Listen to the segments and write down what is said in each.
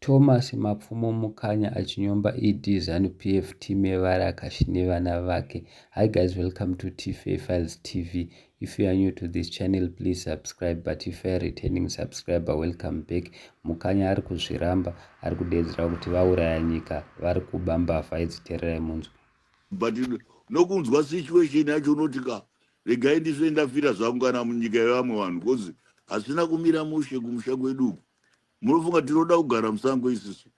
Thomas Mapfumo Mukanya achinyomba ED Zanu PF team yevarakashi nevana vake. Hi guys, welcome to TFA Files TV. If you are new to this channel, please subscribe. But if you are returning subscriber, welcome back. Mukanya ari kuzviramba, ari kudedzera kuti vauraya nyika, vari kuba mbavha idzi tererai munzwe. But nokunzwa situation yacho unoti ka regai ndisve ndafira zvangu kana munyika yevamwe vanhu because hazvina kumira mushe kumusha kwedu uku. Munofunga tinoda kugara musango isusu?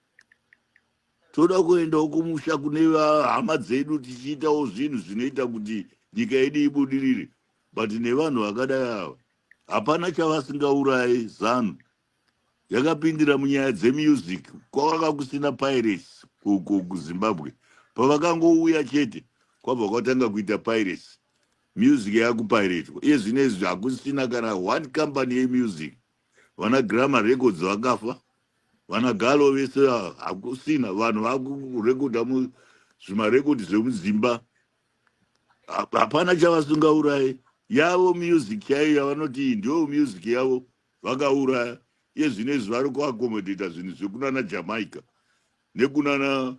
Toda kuendawo kumusha kune hama dzedu tichiitawo zvinhu zvinoita kuti nyika yedu ibudirire. But nevanhu vakadai ava hapana chavasingaurayi. ZANU yakapindira munyaya dzemusic, kwakanga kusina pirates kuZimbabwe. Pavakangouya chete kwabva kwatanga kuita pirates, music yakupiratwa. Iye zvino izvi hakusina kana one company yemusic. Vana Gramma Records vakafa, vana Gallo vese hakusina. Vanhu vakurekodha zvimarekodhi zvemudzimba, hapana chavasingaurayi. Yavo music chaiyo yavanoti ndiyo music yavo vakauraya. Iye zvino izvi vari kuaccommodata zvinhu zvekunana Jamaica nekunana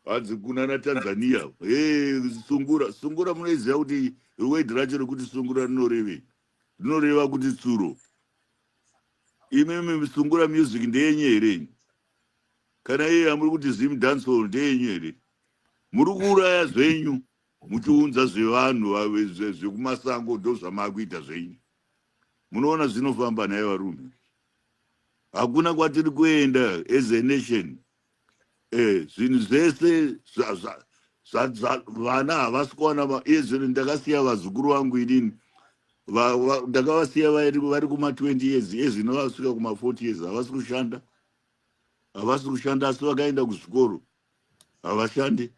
hanzi kunana Tanzania. E sungura, sungura munoiziva kuti word racho rekuti sungura rinorevei? Rinoreva kuti tsuro. Imimi sungura music ndeyenyu here? Kana iye amuri kuti Zim dancehall ndeyenyu here? Muri kuuraya zvenyu muchiunza zvevanhu zvekumasango, ndo zvamakuita zvenyu. Munoona zvinofamba naye varume, hakuna kwatiri kuenda as a nation. Zvinhu zvese vana havasi kuwana. Iye zvino ndakasiya vazukuru vangu inini, ndakavasiya vari kuma20 years, iye zvino vasvika kuma40 years, havasi kushanda, havasi kushanda, asi vakaenda kuzvikoro, havashandi.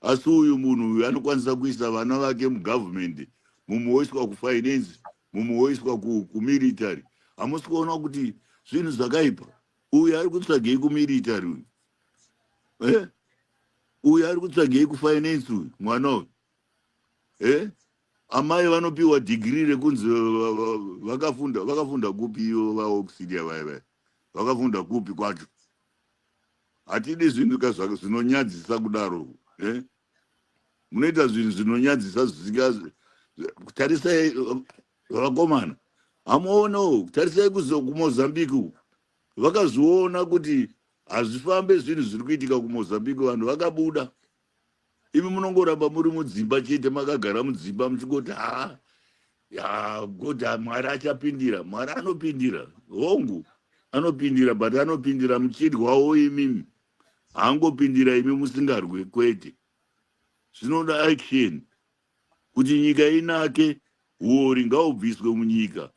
Asi uyu munhu uyu anokwanisa kuisa vana vake mugavhumendi, mumwe woiswa kufinance, mumwe woiswa kumilitary. Hamusi kuona kuti zvinhu zvakaipa? Uyu ari kutsvagei kumilitary uyu? Uyu ari kutsvagei kufinance uyu mwana uyu? Amai vanopiwa dhigiri rekunzi vakafunda. Vakafunda kupi ivo vaAuxilia vaya vaya? Vakafunda kupi kwacho? Hatidi zvinhu zvinonyadzisa kudaro. Munoita zvinhu zvinonyadzisa zvisinga. Tarisai vakomana, hamuonawo? Tarisai kuMozambique uku, vakazviona kuti hazvifambe zvinhu zviri kuitika kuMozambique, vanhu vakabuda. Imi munongoramba muri mudzimba chete, makagara mudzimba muchingoti, "Ha ya God, Mwari achapindira." Mwari anopindira, hongu anopindira, but anopindira muchirwawo imimi. Haangopindira imi musingarwe, kwete. Zvinoda action kuti nyika inake. Uori ngaubviswe munyika.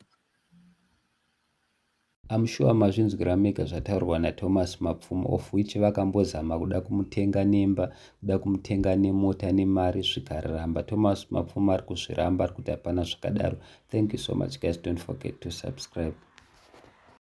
I'm sure mazvinzwira mega zvataurwa naThomas Mapfumo, of which vakambozama kuda kumutenga nemba, kuda kumutenga nemota, nemari, zvikaramba. Thomas Mapfumo ari kuzviramba, ari kuti hapana zvakadaro. Thank you so much guys, don't forget to subscribe.